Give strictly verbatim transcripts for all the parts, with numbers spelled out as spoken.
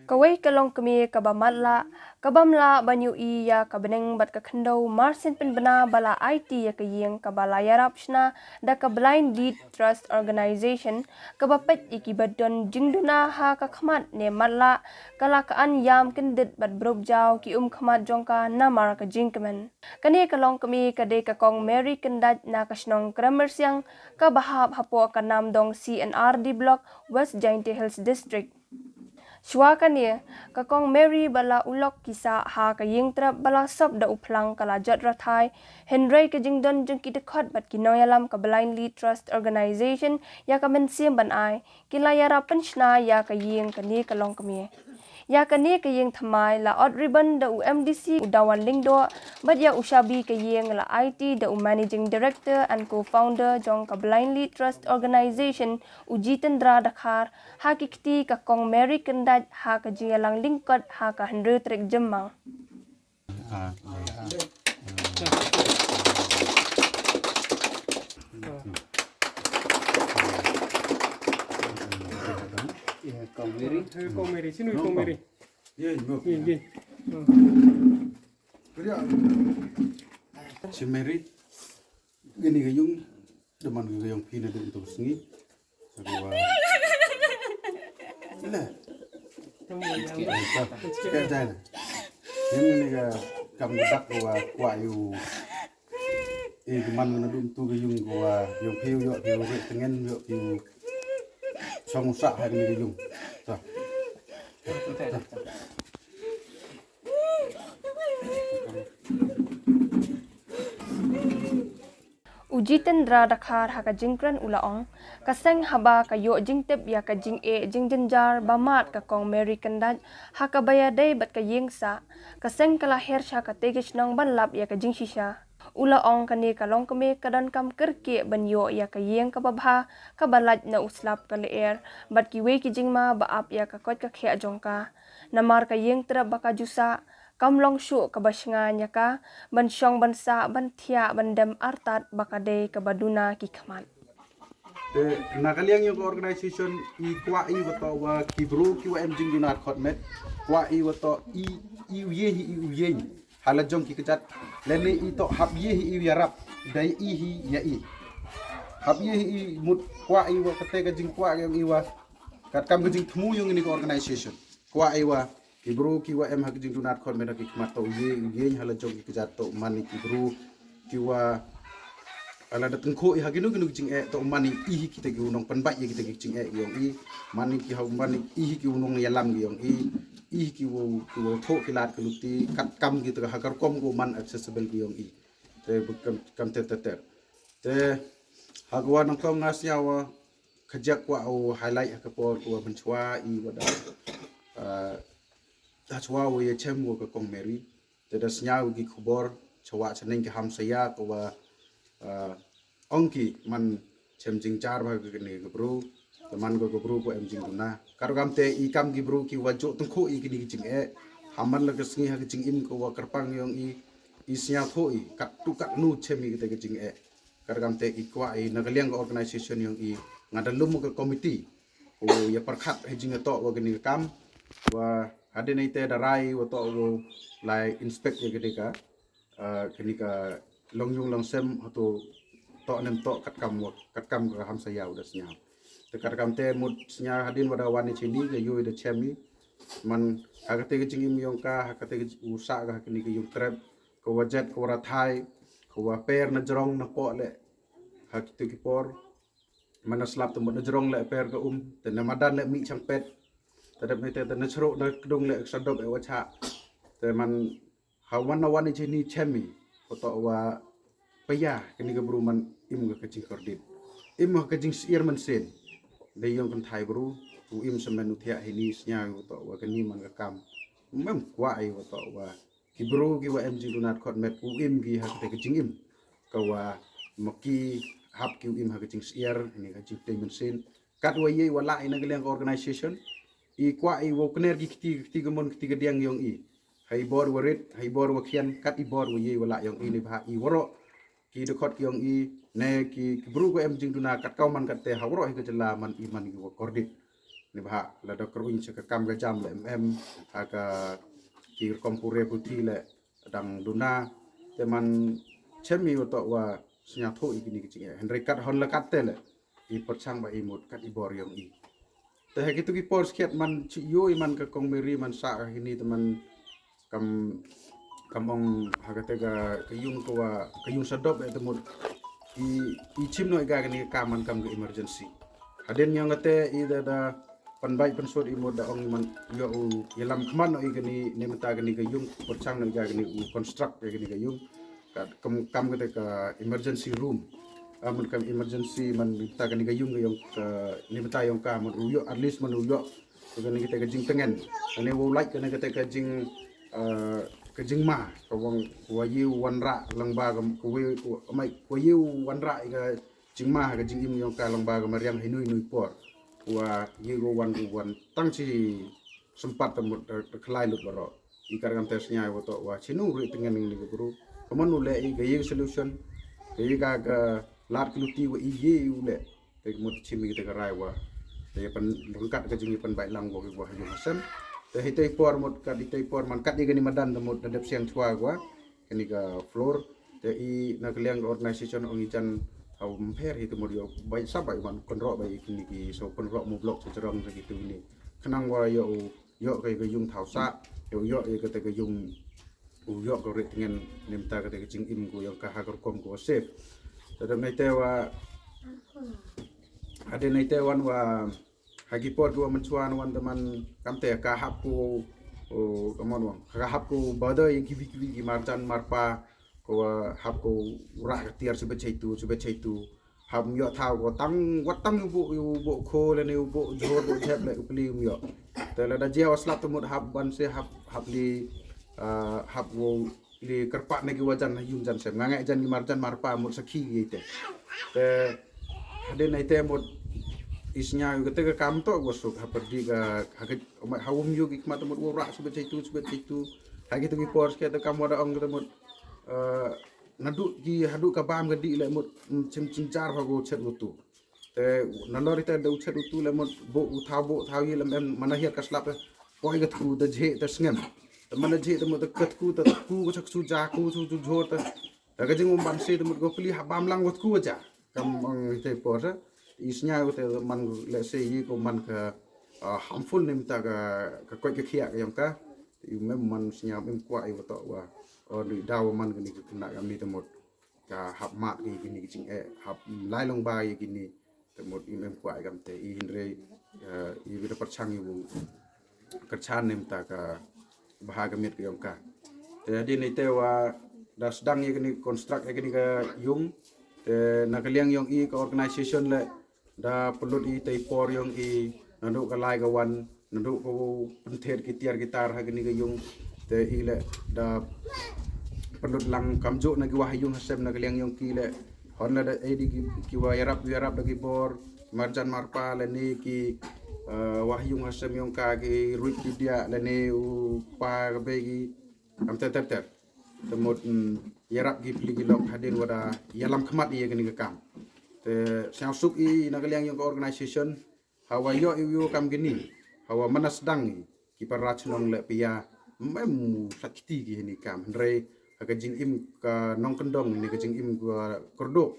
Kawei ka longkmie kaba matlah, kabym lah ban ïohi ïa ka bneng bad ka khyndew, marsien pynbna ba la aiti ïa ka ïing kaba la ïarap shna da ka Blind Lead Trust Organization, kaba peit ïa kiba don jingduna ha ka khmat ne matlah, ka la ka an ïam kyndit bad brum jaw ki umkhmat jong ka namar ka jingkmen. Kane ka longkmie ka dei ka Kong Mary Kyndait na ka shnong Krem Myrsiang, kaba hap hapoh ka Namdong C and R D Block, West Jaintia Hills District. Shuwa kane, ka Kong Mary ba la u lok ki sah ha ka ïing trep ba la sop da u phlang ka la jot rathai, hynrei ka jingdon jong ki dkhot bad ki nongïalam ka Blind Lead Trust Organization ïa ka mynsiem ban ai, ki la ïarap pynshna ïa ka ïing kane ka longkmie. Ïa kane ka ïing thymmai la ot ribbon da u M D C u Dawan Lyngdoh, bad ïa u shabi ka ïing la aiti da u Managing Director and Co-founder jong ka Blind Lead Trust Organization, u Jitendra Dkhar, ha ki kti ka Kong Mary Kyndait ha ka jingïalang lyngkot ha ka hynriew tarik Jymmang. Ah, Kong Mary. Kong Mary, sino Kong Mary? Ïa, ïa. Si Mary. Kane ka ïung, da man ka ïung phi naduh mynta ka sngi. Sa ka wa. Le. Ka dai le. Ïung kane ka kam ka dak ka wa kwah ïa u. Eh, da man naduh mynta ka ïung ka wa, ïung phi u ïoh phi u rit tngen ïoh phi u. Song u sah ha kane ka ïung. Sa. U Jitendra Dkhar ha ka jingkren u la ong, ka seng haba ka ïoh jingtip ïa ka jingeh jingjynjar ba mad ka Kong Mary Kyndait ha kaba ïadei bad ka ïing sah, ka seng ka la her sha katei ka shnong ban lap ïa ka jingshisha. U la ong kane ka longkmie ka donkam kyrkieh ban ïoh ïa ka ïing kaba bha, kaba lait na u slap ka lyer, bad kiwei ki jingma ba ap ïa ka koit ka khiah jong ka. Namar ka ïing trep ba ka ju sah, kam long shuh kaba shngaiñ ïa ka, ban shong ban sah, ban thiah, ban dem artat ba ka dei kaba duna ki khmat. Te na ka liang ïa ka organization i kwah i ba toh wa ki bru ki wa em jingduna khot met, kwah i ba toh i, i u ïeng hi i u ïeng ha la jong ki kjat, lane i toh hap ïeng hi i u ïarap, da i hi ïa i. Hap ïeng hi i mut kwah i wa kata ka jingkwah ka ïong i wa, katkam ka jingthmu ïong ini ka organization. Kwah i wa ki bru ki wa em ha ka jingduna khot met ha ki khmat toh u ïeng, u ïeng ha la jong ki kjat toh man i ki bru ki wa, ala da tyngkhuh i ha kino kino ki jingeh toh man i hi kita ki u nongpynbeit ïa kita ki jingeh ki ïong i, man i ki ha man i hi ki u nongïalam ki ïong i, i hi ki u, ki u thoh ki lad ki luti, katkam kita ka ha ka rukom ka u man accessible ki ïong i. Te kam, kam ter ter ter. Te ha ka wa nangkong nga sngew wa ka jaka wa u highlight ha ka por ka wa mynshwa i wa da, ah, ha shwa wa ïa chem wa ka Kong Mary. Te da sngew ki khubor shwa shaneng ki hamsaya ka wa, ah, ong ki man chem jingjar ba ka kane ka bru, te man ka ka bru ko em jingduna. Ka rukom te i kam ki bru ki wa ju tyngkhuh i kini ki jingeh. Ha man la ka sngi ha ka jingim ka wa kyrpang ïong i, i sngew thoh i katto katno chem i kata ka jingeh. Ka rukom te i kwah i na ka liang ka organization ïong i, nga da lum ka committee u ïa pyrkhat ha jingïatoh wa kani ka kam, wa hadien ite da rai wa toh u lai inspect ïa kani ka, ah, kani ka long ïung long sem hato toh nem toh katkam wa, katkam ka hamsaya u da sngew. Te katkam te mut sngew hadien wa da wan i chini ka ïoh i da chem i. Man ha kata ka jingim ïong ka, ha kata ka u sah ka ha kani ka ïung trep, ka wa jet, ka wa rathai, ka wa per na jrong na poh leh ha kitu ki por. Man na slap te mut na jrong leh per ka um, te na madan leh mih chang pet. Te dep ni te, te na chro na kdung leh sa dop e wa chah. Te man ha wan na wan i chini chem i, ko toh wa paya kani ka bru man im ka ka jingkordit. Im ka ka jingsyier mynsiem. Dei ïong kynthai bru, u im semen u thiah hini sngew ko toh wa kani man ka kam. Mem kwah i ko toh wa ki bru ki wa em jingduna khot met u im ki ha kata ka jingim. Ka wa ma ki hap ki u im ha ka jingsyier, hini ka jingtei mynsiem. Kat wa ïei wa lah i na ka liang ka organization. I kwah i wa kner ki kti, kti ka mon, kti ka diang ïong i. Ha i bor wa rit, ha i bor wa khian, kat i bor wa ïei wa lah ïong i ni bha i waroh. Ki dkhot ki ïong i, ne ki, ki bru ko em jingduna kat kaw man kat te ha waroh hi ka jylla man i man i wa kordit. Ni bha la da kruin cha ka kam ka jam le em em ha ka ki rukom pure puthi le dang duna te man chem i wa to wa snya tho i kini ki ching e. Hynrei kat hon la kat te le i por chang ba i mut kat i bor yong i. Te ha kitu ki por skhet man chi yo i man ka kong Mary man sa ka hini te man kam kam ong ha kate ka ka yung ko wa ka yung sadop e te mut i i chim no i ga kani ka man kam ka emergency. Hadin yong kate i da da pan bai pan sot i mut da ong i man yo u i lam kman no i kani ne mata kani ka yung por chang no i ga kani u construct i kani ka yung ka kam kam kate ka emergency room. Amun kam emergency man mata kani ka yung ka yung ka ne mata yong ka man u yo at least man u yo ka kani kate ka jing tengen kani u like kani kate ka jing ka jing ma ka wang wa yi wan ra lang ba ka wa mai wa yi wan ra ka jing ma ka jing im yong ka lang ba ka mariang hinui nui por wa yi go wan go wan tang chi sempat temut khlai lut baro. I kar ngam tes nyai wa to wa chinu ri tengen ni ko bru. Kaman u le i ga yi solution ga yi ga ga lat kluti wa i yi u le. Te mut chim i te ka rai wa te pan rengkat ka jing i pan bai lang wa wa yu hasem. Te hitei por mut kat hitei por man kat i ga ni madan da mut da dep siang chwa wa kani ka floor. Te i na ka liang organization ong i jan hau mper hi te mut yo bai sa bai man kon ro bai kini ki so kon ro mu blok sa jerong sa kitu ni. Kenang wa yo yo ka ka yung thau sa yo yo ka te ka yung u yo ka rit ngen nim ta ka te ka jing im ku yo ka ha ka rukom ku sef. Te da nai te wa ade nai te wan wa ha ki por ki wa man chuan wan te man kam te ka hap ku u ka mon wang ka hap ku ba da yang ki wi ki wi ki mar jan mar pa ko wa hap ku ra ka tiar sibet chaitu sibet chaitu. Hap yo thau ko tang wat tang u bu u bu ko le ne u bu jor bu jep le u pli um yo. Te la da jia wa slap tu mut hap ban se hap hap li hap wo li kerpak ne ki wajan yung jan sem ngangai jan ki marjan marpa mut sakhi ki te. Te hadin ai te mut isnya yu kete ka kam to go suk hap perdi ka ha um yu ki kmat mut wo rak subet chaitu subet chaitu. Ha ki tu ki por ke te kam wada ong kete mut nadu ki hadu ka bam ka di le mut chim chim jar ha go chet utu. Te nalor ite da u chet utu le mut bo u thau bo thau yi lem em mana hiat ka slap te. Poi ka tku te jhe te sngem. Te mana jhe te mut te kat ku te ku ka chak su ja ku su ju jhor te. Te ka jing um ban se te mut go pli ha bam lang wat ku ja. Kam ang ite por te. Isnya te man le se yi ko man ka harmful nim ta ka ka koi ka khia ka yong ka. Te mem man snya mem kwa i wa to wa. O ni daw man ka ni ka kena ka mi te mut. Ka hap mat ki kini ki jing eh hap lai long ba ki kini te mut im em kwai kam te i hynrei i bida perchang i bu kerchan nem ta ka baha ka mit ka yong ka. Te di ni te wa da sedang i kini construct i kini ka yung te na ka liang yong i ka organization le da pynlut i te i por yong i nadu ka lai ka wan nadu ka pynther ki tiar ki tar ha kini ka yung te i le da pynlut lang kamjuk na ki wah yung hasem na ka liang yong ki le hon la da e di ki wa yarap yarap da ki bor marjan marpa le ni ki wah yung hasem yong ka ki ruit ki dia le ni u pa ka be ki am ter ter ter. Te mut yarap ki pli ki lok hadin wada yalam khmat i kini ka kam. Te siang suk i na ka liang yong ka organization hawa yo i yo kam kini hawa mana sedang i ki para chnong le pia mem sakiti ki ni kam hynrei ha ka jing im ka nong kendong ni ka jing im ka kordok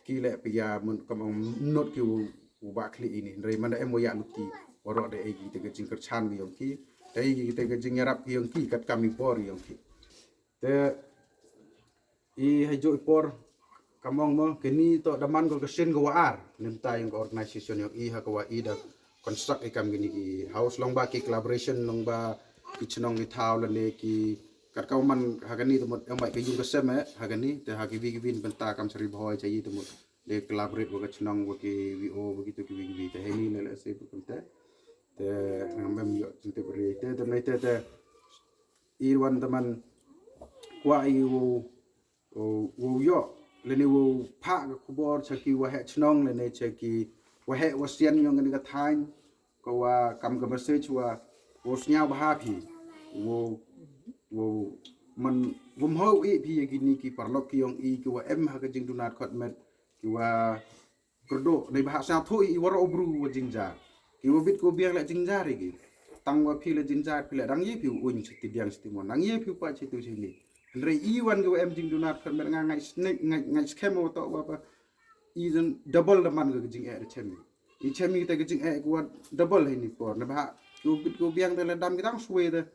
ki le pia mun kam not ki u ba khli ini hynrei mana em ya luti warok de e ki te ka jing kerchan ki yong ki te ki te ka jing yarap ki yong ki kat kam i bor yong ki. Te i ha jo i por kamong mo kini to daman ko ka sin ko wa ar nim ta yong ka organization yong i ha ko wa i da construct i kam kini ki house long ba ki collaboration long ba ki chnong ki thaw lane ki kat ka man ha kani te mut em bai ka yung ka sem eh ha kani te ha ki wi ki win benta kam sari bhoi cha i te mut le collaborate wa ka chnong wa ki wi o wa ki to ki wi ki wi te heni le le se bu te te ngam em yo te te te te i wan te man kwa i wo wo yo lene wo pha ka khubor cha ki wa he chnong lene cha ki wa he wa sian yong ka thain ka wa kam ka message wa wo snya wa ha phi wo wo man wo mho e phi ya ki ni ki parlok ki yong i ki wa em ha ka jing dunat kot met ki wa Kerdo nei ba ha sa thui i waro bru wa jingjar. Iwa bit ko biang la jingjari ki. Tang wa phi la jingjari phi la dang ye phi uñ siti diang siti mon. Dang ye phi pa situ sini. Hynrei iwan ki wa em jingduna khot met nga ngai snek ngai ngai skem wa to wa pa. Izen double da man ka jing e da chemi. I chemi kita ka jing e ko double hini por. Na ba ko bit ko biang da la dam kita swe da.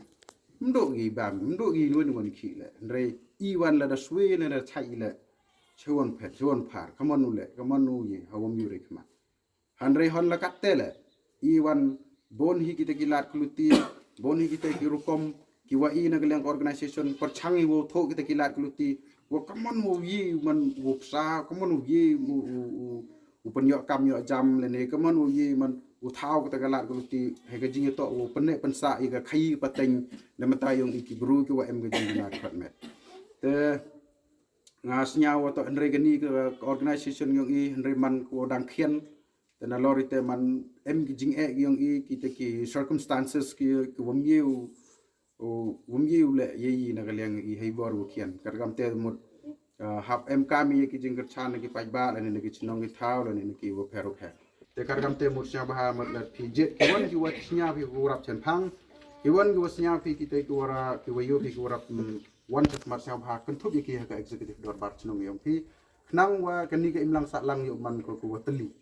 Mdo gi bam mdo gi nwen wan ki le. Hynrei iwan la da swe na da chai le. Chewon pet chewon par. Kamon u le kamon u ye hawam yure kma. Hynrei hon la katte le. Iwan bon hi kita ki lad kluti, bon hi kita ki rukom, ki wa i na ka liang organization, perchang i wo tho kita ki lad kluti, wa kaman wo ye man wo psa, kaman wo ye wo wo wo wo pen yok kam yok jam le ne, kaman wo ye man wo thau kita ka lad kluti, he ka jing to wo penne pensa i ka khai pateng, le mata yong i ki bru ki wa em ka jing na khot met. Te nga snya wa to hynrei ka ni ka organization yong i hynrei man ko dang khian. Te na lori te man em ki jing e yong i ki te ki circumstances ki ki wam ye u wam ye u le ye i na ka liang i hei bor u kian. Kar kam te mut hap em kam i ki jing kerchan ki paj ba la ni ki chnong ki thau la ni ki wa pher u pher. Te kar kam te mut snya ba ha mut la phi jet ki wan ki wa snya phi ku rap chen phang. Ki wan ki wa snya phi ki te ki wa ra ki wa yo phi ki wa rap wan chat mat snya ba ha kynthup i ki ha ka executive dorbar chnong yong phi. Khnang wa ka ni ka imlang sa lang yo man ko ku wa teli.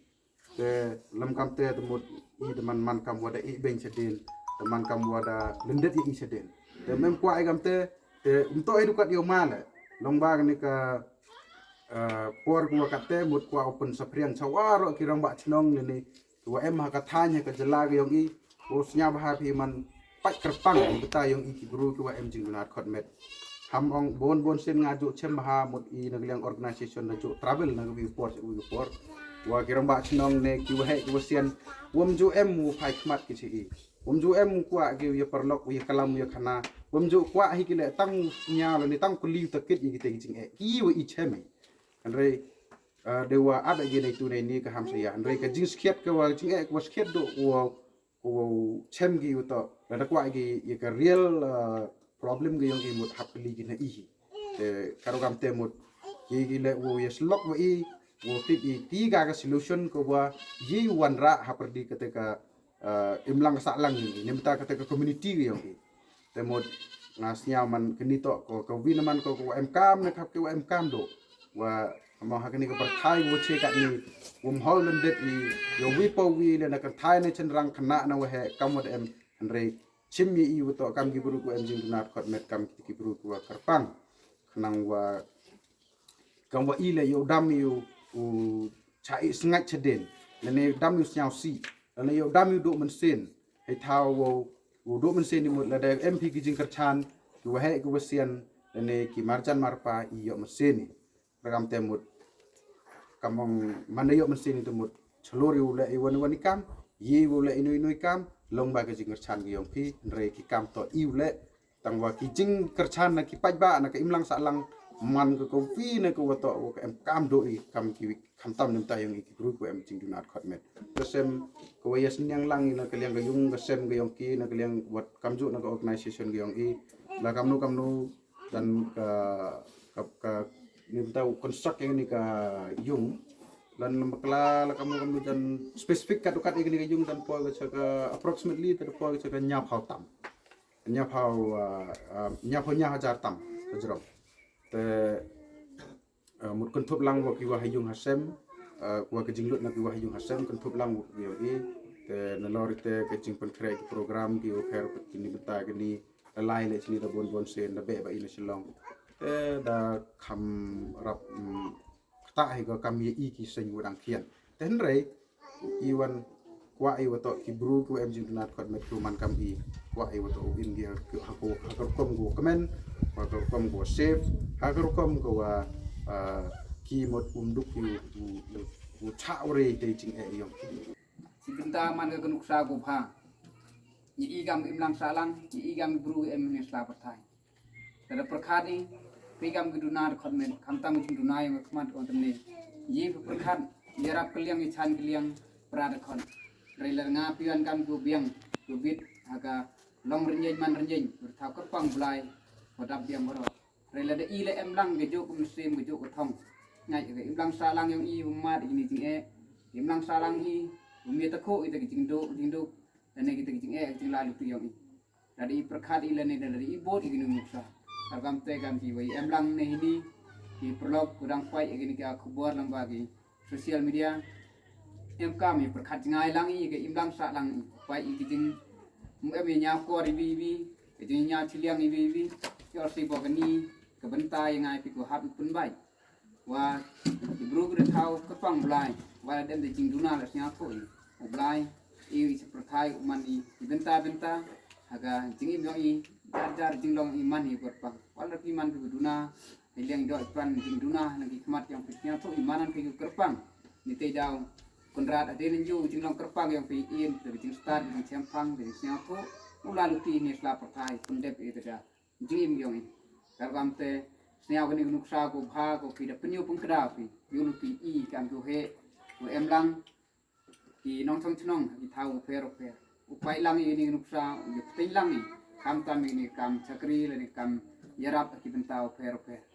Te lam kam te te mut i te man man kam wa da i beng chadin te man kam wa da lendet i chadin. Te mem kwa i kam te te um to i dukat yo male long ba ni ka por ku wa kat te mut kwa open sapriang chawaro ki rong ba chnong ni ni wa em ha ka thanya ka jela ga yong i. Ko snya ba ha phi man pat kerpang beta yong i ki bru ki wa em jing na khot met. Ham ong bon bon sen nga ju chem ba ha mut i na liang organization na ju travel na wi por wi por. Wa ki rong ba chnong ne ki wa he ki wa sian. Wam ju em wu phai khmat ki chi i. Wam ju em kwa ki ya parlok ya kalam ya khana. Wam ju kwa hi ki le tang nya la ni tang kuli ta kit i ki te jing e ki wa i chem i. Hynrei de wa ab e gi nei tu nei ni ka ham sa ya hynrei ka jing skiat ka wa jing e ka wa skiat do wa ko chem gi u to la da kwa gi ye ka real problem gi yong i mut hap li gi na i hi. Te karo kam te mut ye gi le wo ye slok wo i wo tip i ti ga ka solution ko wa ye wan ra hap di ka te ka imlang sa lang ni ni mta ka te ka community gi yong i. Te mut nga snya man kini to ko ko win man ko ko em kam ne khap ke wa em kam do wa mo ha kini ka parthai wo che ka ni. Wum hol len det ni yo wi po wi le na ka thai ne chen rang khana na wa he kam wa em. Hynrei chim mi i wa to kam ki bru ko em jing dunat khot met kam ki bru ko wa karpang khnang wa kam wa i le yo dam yo u cha i sngat chaden le ne dam yo snya si le ne yo dam yo do men sen. Hei thaw wo u do men sen ni mut le de em phi ki jing kerchan ki wa he ki wa sian le ne ki marjan marpa i yo men sen ni. Ragam te mut kam ong man yo men sen ni te mut chlur i u le i wan wan i kam i u le i nui nui kam long ba ki jing kerchan ki yong phi hynrei ki kam to i u le. Tang wa ki jing kerchan na ki paj ba na ka imlang sa lang man ka ko pi na ka wa to wa ka em kam do i kam ki kam tam nem ta yong i ki gru ko em jing dunat khot met. Ka sem ka wa yas niang lang i na ka liang ka yung ka sem ka yong ki na ka liang wat kam ju na ka organization ka yong i la kam nu kam nu dan ka ka ka ni ta konstrak yang ni ka yung dan lembakla la kam nu kam nu dan spesifik kat ukat ni ka yung dan po ka cha ka approximately ta po ka cha ka nyap hau tam. Nyap hau nyap hau nyap hajar tam ka jrong. Te mut kynthup lang wa ki wa ha yung ha sem wa ka jinglut na ki wa ha yung ha sem kynthup lang wa ki wa i. Te na lor te ka jingpynkhreh ki program ki wa pher ki ni bynta ki ni la lai le chini da bon bon sen da be ba i na Shillong. Te da kham rap kata hi ka kam ye i ki seng wa dang khian. Te hynrei i wan kwah i wa to ki bru ki wa em jingduna khot met ki wa man kam i kwah i wa to u in gi ha ko ha ka rukom ko kmen ha ka rukom ko sep ha ka rukom ko wa ki mot um duk ki u cha u re te jing e yong ki. Sibinta man ka ka nuksa ko pha. Ni i gam im lang sa lang ni i gam bru em ni sla pathai. Kada perkhat ni pigam ki duna khot met khamtam ki duna yang khmat on temne. Ye perkhat yarap keliang ichan keliang prat khot. Rela nga pian kam ku biang ku bit ha ka long renjeng man renjeng bertha kerpang bulai. Wadap biang baro rela da i le em lang ke juk mesim ke juk thong. Ngai ke im lang sa lang yang i mat ini jing e im lang sa lang i. Ym ïa takhuh ïa kita ki jingduk jingduk lane kita ki jingeh jingla luti ïong i. Lada i pyrkhat i lane lada i bud i kini nuksa. Kar kam te kam ki wei em lang ne hini ki paralok u dang pait ïa kini ka khubor lang ba ki social media. Em kam i pyrkhat jngai lang i ka im lang sa lang i pait i ki jing em i nya kor i bi i bi ka jing nya chiliang i bi i bi. Yor si bo kani ka bynta ïa ngai pi ku hap i pynbai. Wa i bru ka thaw ka pang blai wa la dem da jingduna la sñiawthuh i u blai i i sa pyrthai u man i i bynta bynta ha ka jingim yong i jar jar jinglong i man i kyrpang wa la pi man ka duna i liang do i pran jingduna na ki khmat yong pi sñiawthuh i man an pi kyrpang ni te daw Konrad ade nen ju jinglong kyrpang yong pi in da jingstad jingsempang da jingsñiawthuh u la luti ni sla pyrthai pun dep i da jingim yong i. Kar kam te sñiaw kani ka nuksa ko bha ko phi da pynïu pynkhada phi yu luti i kam ju he u em lang ki nongchong chnong ki thaw u pher u pher u pait lang i ni ka nuksa u yu pteng lang i kam tam i ni kam chakri la ni kam yarap ki bynta u pher u pher.